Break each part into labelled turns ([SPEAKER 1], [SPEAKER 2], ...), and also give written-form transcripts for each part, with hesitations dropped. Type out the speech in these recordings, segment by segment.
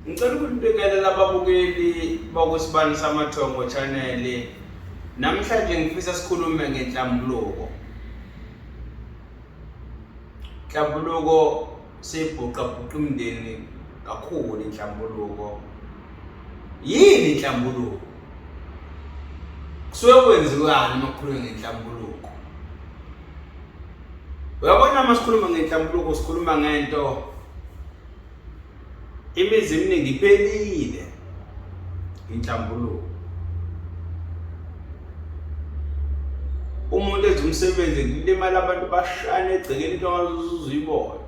[SPEAKER 1] Ngicela ukunibikelela ababukeli bakuSibani Samathongo Channel. Namhlanje ngifisa sikhulume ngenhlambuluko. Inhlambuluko seyibhuqabhuqa imindeni kakhulu inhlambuluko. Yini inhlambuluko? Kusuke kwenziwani uma kukhulunywa ngenhlambuluko? Uyabona uma sikhuluma ngenhlambuluko sikhuluma ngento imizi eminingi iphelile inhlambuluko. Umuntu enza umsebenzi kulimala abantu bashane egcekeni into ongazuze uyibone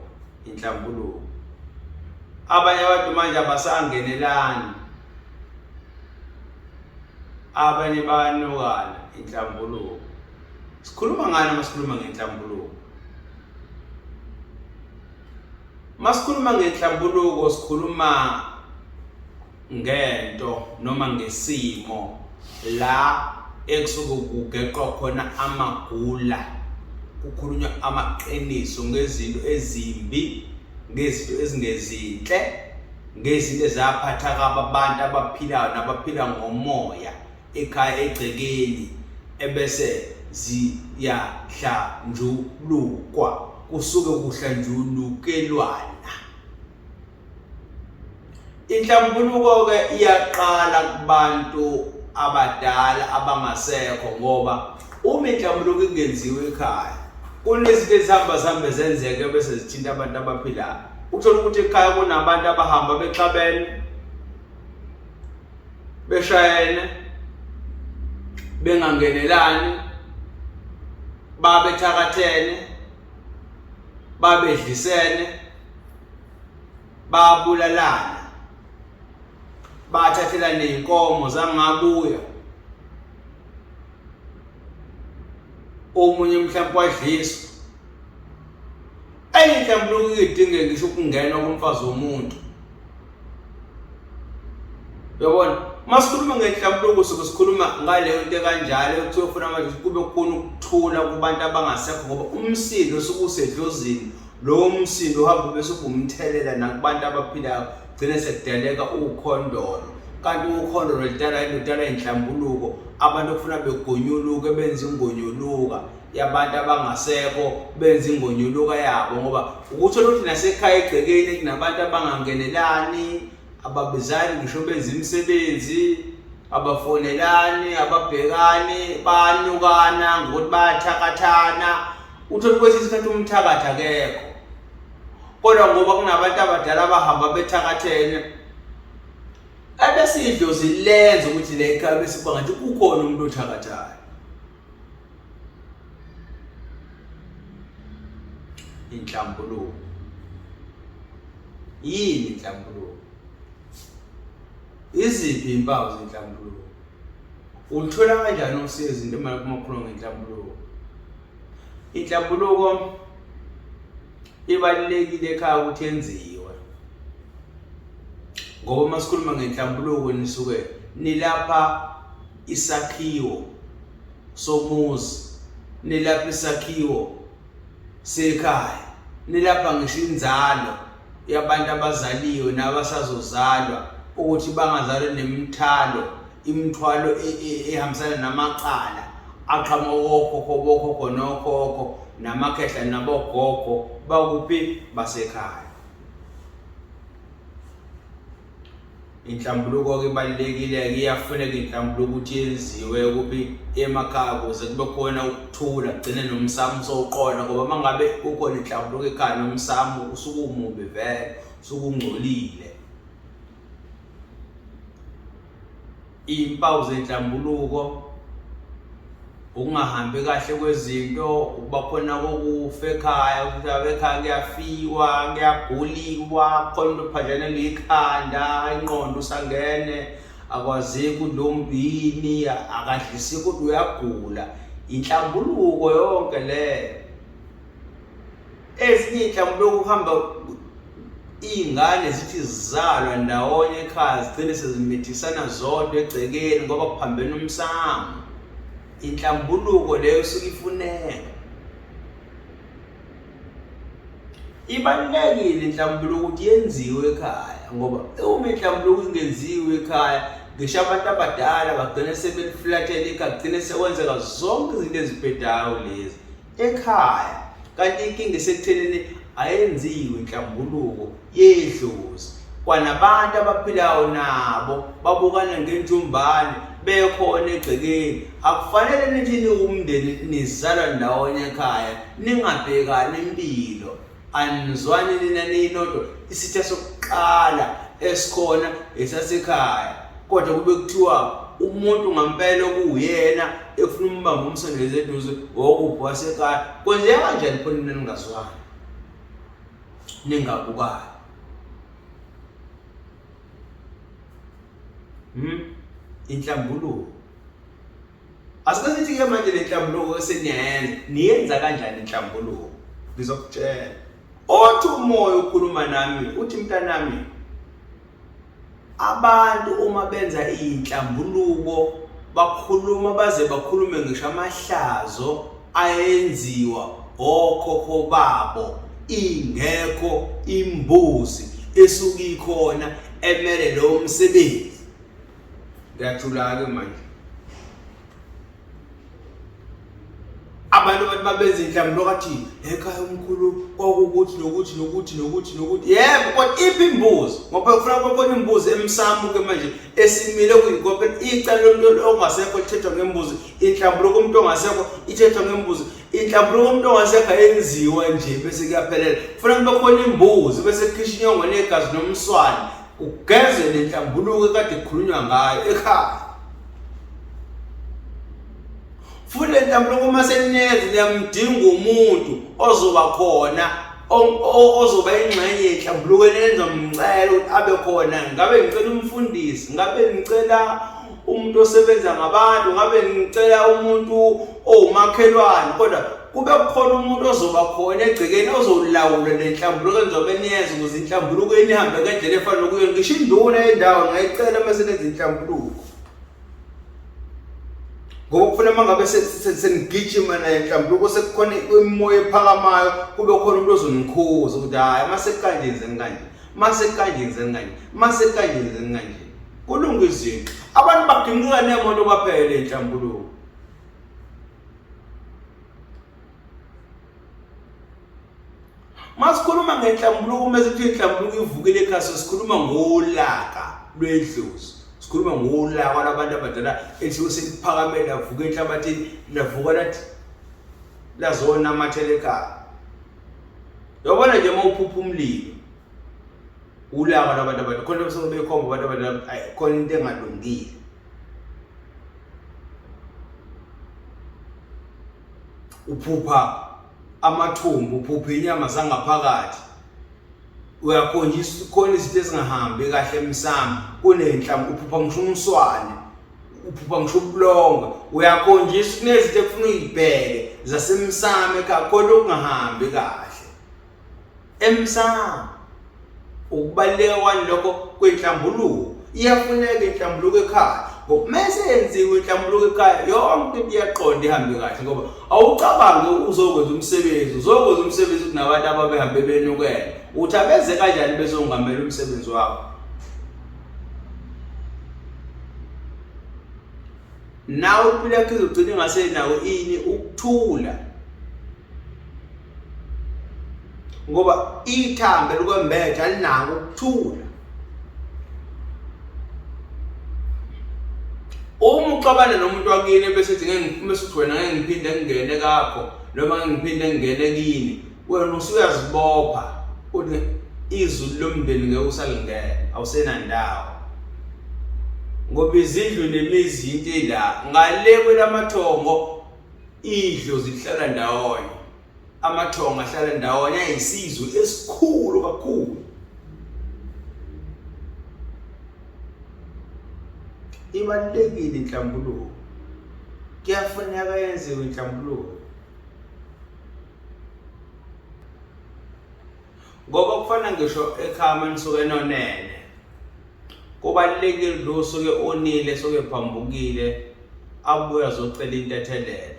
[SPEAKER 1] inhlambuluko. Abanye abantu manje abasangenelani, abanye bayanukana inhlambuluko. Sikhuluma ngani uma sikhuluma ngenhlambuluko? Uma sikhuluma ngenhlambuluko sikhuluma ngento noma ngesimo la ekusuke kugeqwa khona amagula, kukhulunywa amaqiniso ngezinto ezimbi, ngezinto ezingezinhle, ngezinto ezaphatha kabi abantu abaphilayo nabaphila ngomoya ekhaya egcekeni ebese ziyahlanjulukwa, kusuke kuhlanjulukelwana. Inhlambuluko-ke iyaqala kubantu abadala abangasekho ngoba uma inhlambuluko ingenziwa ekhaya kunezinto ezihamba zihambe zenzeke bese zithinta abantu abaphilayo. Uthole ukuthi ekhaya kunabantu abahamba bexabene, beshayene, bengangenelani, babethakathene, babedlisene, babulalana, bathathelana ney'nkomo zangabuya. Omunye mhlawumbe wadliswa. Enye inhlambuluko idinge ngisho ukungenwa komfazi womuntu. Uyabona? Uma sikhuluma ngenhlambuluko suke sikhuluma ngaleyo nto ekanjalo ekuthiwa ufuna manje kube khona ukuthula kubantu abangasekho ngoba umsindo osuke usedlozini lowo msindo uhamba bese ubumthelela nakubantu abaphilayo gcine sekudaleka ukhondolo. Kanti ukhondolo lidala yini? Ludala inhlambuluko. Abantu okufuna begonyuluke benze ingonyuluka yabantu abangasekho benze ingonyuluka yabo ngoba ukuthola ukuthi nasekhaya egcekeni kunabantu abangangenelani, ababizani ngisho benza imisebenzi, abafonelani, ababhekani, bayanukana ngokuthi bayathakathana. Uthole kwesinye isikhathi umthakathi akekho kodwa ngoba kunabantu abadala abahamba bethakathene ebese idlozi lenza ukuthi le ekhaya bese kuba ngathi kukhona umuntu othakathayo. Inhlambuluko yini? Inhlambuluko iziphi impawu zenhlambuluko? Uluthola kanjani usizo into uma kukhuluma ngenhlambuluko? Inhlambuluko ibalulekile ekhaya ukuthi yenziwe ngoba uma sikhuluma ngenhlambuluko nisuke nilapha isakhiwo somuzi, nilapha isakhiwo sekhaya, nilapha ngisho inzalo yabantu abazaliwe nabasazozalwa ukuthi bangazalwa nemithwalo, imithwalo ehambisana namacala aqhamuka kokhokho bokhokho nokhokho namakhehla nabogogo bakuphi basekhaya. Inhlambuluko-ke ibalulekile-ke, iyafuneka inhlambuluko ukuthi yenziwe kuphi emakhaya ukuze kube khona ukuthula, kugcine nomsamo sowuqonda ngoba uma ngabe kukhona inhlambuluko ekhaya nomsamo usuke umubi vele, usuke ungcolile. Iy'mpawu zenhlambuluko ukungahambi kahle kwezinto, ukuba khona kokufa ekhaya, ukuthi ekhaya kuyafiwa, kuyaguliwa, khona umuntu ophanjanelwa ikhanda, ingqondo usangene, akwazeki ukuthi lo muntu yini, akadliseki kodwa uyagula. Inhlambuluko yonke leyo. Ezinye iy'nhlambuluko kuhamba iy'ngane zithi zizalwa ndawonye ekhaya zigcine sezimithisana zodwa egcekeni ngoba kuphambene umsamo. Inhlambuluko leyo isuke ifuneka. Ibalulekile inhlambuluko ukuthi yenziwe ekhaya. Ngoba uma inhlambuluko ingenziwe ekhaya, ngisho abantu abadala bagcine sebeliflathela ikhaya, kugcine sekwenzeka zonke izinto ezibhedayo lezi ekhaya. Kanti inkinga isekuthenini ayenziwe inhlambuluko yedlozi. Kwanabantu abaphilayo nabo babukana ngenjumbane bekhona egcekeni. Akufanele nithi niwumndeni nizalwa ndawonye ekhaya ningabhekani impilo. Anizwani nina ninodwa, isitha sokuqala esikhona esasekhaya. Kodwa kube kuthiwa umuntu ngampela okuwuyena efuna umbamba umsondeze eduze wokuphi wasekhaya. Kwenzeka kanjani pho nina ningazwani? Ningabukani? Inhlambuluko. Asike sithi-ke manje le nhlambuluko eseniyayenza, niyenza kanjani inhlambuluko? Ngizokutshela. Othi umoya ukhuluma nami, uthi mntanami, abantu uma benza inhlambuluko bakhuluma baze bakhulume ngisho amahlazo ayenziwa okhokho babo ingekho imbuzi esuke ikhona emele lowo msebenzi. Ngiyajula-ke manje. Abantu bathi babenza inhlambuluko athi ekhaya umkhulu kwakukuthi nokuthi nokuthi nokuthi nokuthi. Yebo, kodwa iphi imbuzi? Ngoba kufuna kube khona imbuzi emsamo ke manje esimile kuyinkope icala lomuntu ongasekho lithethwa ngembuzi, inhlambuluko umuntu ongasekho ithethwa ngembuzi, inhlambuluko umuntu ongasekho ayenziwa nje bese kuyaphelela. Kufuna kube khona imbuzi bese kukhishwa inyongo negazi nomswane. Ugeze nenhlambuluko ekade kukhulunywa ngayo ekhaya. Futhi le nhlambuluko uma senineze niyamdinga umuntu ozoba khona ozoba ingxenye yenhlambuluko enizomcela ukuthi abe khona. Ngabe ngicela umfundisi, ngabe ngicela umuntu osebenza ngabantu, ngabe ngicela umuntu owumakhelwane, kodwa kube kukhona umuntu ozoba khona egcekeni ozolawula le nhlambuluko enizobe niyenza ukuze inhlambuluko enihambe ngendlela efanele kuyona. Ngisho induna yendawo ngayicela uma senenza inhlambuluko, ngoba kufuna uma ngabe senigijima naye inhlambuluko sekukhona imimoya ephakamayo, kube khona umuntu ozonikhuza ukuthi hhayi, uma sekukanje yenzeni kanje, uma sekukanje yenzeni kanje, uma sekukanje yenzeni kanje. Kulunga izinto. Abantu baginqika nemoto kwaphela inhlambuluko. Masikhuluma ngenhlambuluko, uma sithi inhlambuluko ivukile ekhaya, sikhuluma ngolaka lwedlozi. Sikhuluma ngolaka lwabantu abadala elisuke seliphakamele lavuka enhlabathini, lavuka lathi lazonamathela ekhaya. Uyabona nje uma uphupha umlilo, ulaka lwabantu abadala, khona bese bekhomba abantu abadala, khona into engalungile. Uphupha amathumbu, uphupha inyama zangaphakathi, uyakhonjiswa khona izinto ezingahambi kahle emsamo, kunenhlamvu, uphupha ngisho umswane, uphupha ngisho ubulongwe, uyakhonjiswa kunezinto ekufuna uyibheke zasemsamo ekhaya, khona okungahambi kahle emsamo. Ukubaluleka kwani lokho kwenhlambuluko? Iyafuneka inhlambuluko ekhaya, ngoba mese yenziwe inhlambuluko ekhaya yonke into iyaqonda ihambe kahle, ngoba awucabangi uzokwenza umsebenzi, uzokwenza umsebenzi kunabantu ababehambe benukela, uthi abeze kanjani bezongamela umsebenzi wakho. Nawe impilo yakho izogcina ingasenawo ini ukuthula, ngoba ithambo elikwembethe alinako ukuthula. Uma uxabana nomuntu wakini bese ethi ngeke ngiphume, uthi wena ngeke ngiphinde ngingene kakho noma ngeke ngiphinde ngingene kini, wena usuyazibopha uthi izulu lomndeni ngeke usalingena, awusenandawo, ngoba izindlu nemizi into ela ngale kwelamathongo. Idlozi lihlala ndawonye, amathongo ahlala ndawonye, ayisizwe esikhulu kakhulu. Ibalulekile inhlambuluko, kuyafuneka yenziwe inhlambuluko, ngoba kufana ngisho ekhaya uma nisuke nonene, kubalulekile lo osuke onile osuke phambukile abuye azocela intethelelo.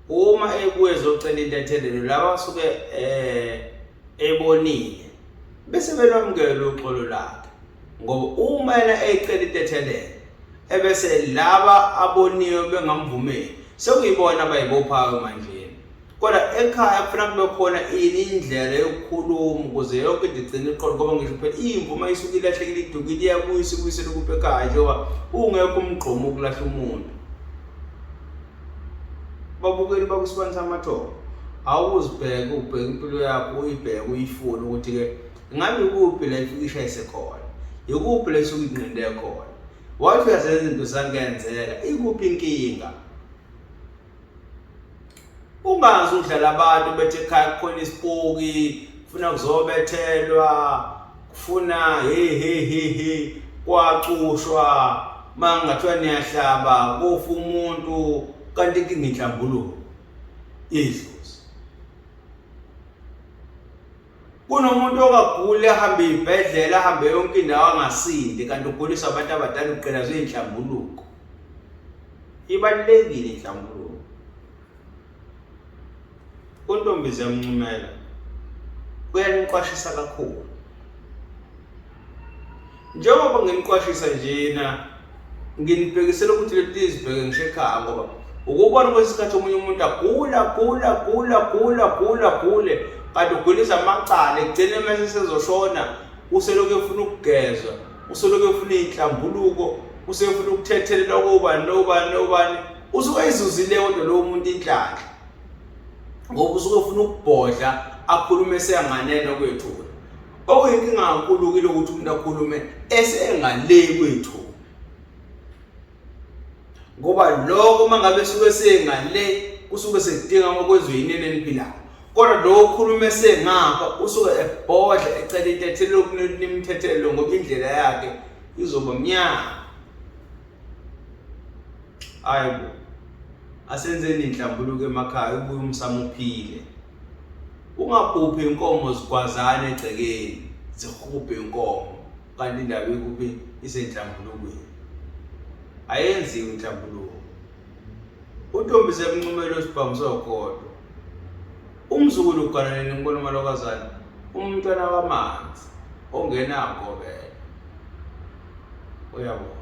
[SPEAKER 1] Uma ebuye ezocela intethelelo, laba asuke ebonile Bese belwamukela uxolo lakhe ngoba uma yena eyicela intethelelo ebese laba aboniwe bengamvumeli sekuyibona abayibophayo manje. Kodwa ekhaya kufanele kube khona ini indlela yokukhuluma ukuze yonke into igcine iqonde ngoba ngisho phela imvu uma isuke ilahlekile idukile iyabuyisa ibuyisele kuphi ekhaya njengoba ungekho umgqomo ukulahla umuntu. Babukeli bakusibani samathongo awuzibheke ubheke impilo yakho uyibheke uyifune ukuthi-ke ngabe ikuphi la ifike ishayise khona ikuphi la isuke inqinde khona wathi uyazenza izinto zangenzeka ikuphi inkinga Ungazi udlala abantu bethi ekhaya kukhona isipoki, kufuna kuzobethelwa, kufuna he he he he kwacushwa mangathiwa niyahlaba kufa umuntu kanti inkinga inhlambuluko idlozi. Kunomuntu okagule ahambe ibhedlela ahambe yonke indawo angasindi kanti uguliswa abantu abadala ugqilazwe inhlambuluko. Ibalulekile inhlambuluko. UNtombi ziyamncumela uyaniqwashisa kakhulu. Njengoba nginiqwashisa njena nginibhekisela ukuthi leti izibheke ngisho ekhaya ngoba ukubona kwesikhathi omunye umuntu agula gula gula gula gula gule kanti ugulisa amacala ekugcine mase sezoshona uselokhu efuna ukugezwa uselokhu efuna iy'nhlambuluko usefuna ukuthethelelwa kobani nobani nobani usuke eyizuzile kodwa lowo muntu inhlanhla ngoba usuke efuna ukubhodla akhulume eseyanganeno kwethuna Okuyinkinga kakhulu-ke lokuthi umuntu akhulume esengale kwethu. Ngoba lokho uma ngabe suke sengale kusuke sekudinga uma kwenziwe inene eniphilayo. Kodwa lo okhuluma esengapha usuke ebhodla ecela intethelelo nimthethelelo ngoba indlela yakhe izoba mnyama. Hayi bo. Asenzeni inhlambuluko emakhaya ubuye umsamo uphile. Ungaphuphi inkomo zigwazana egcekeni zihubhe inkomo kanti indaba ikuphi isenhlambulukweni. Ayenziwe inhlambuluko. UNtombi semncumela isibhamu sokhodo. Umzukulu ugana nini ngibona umalokazana umntwana wamanzi ongenagobela. Uyabona.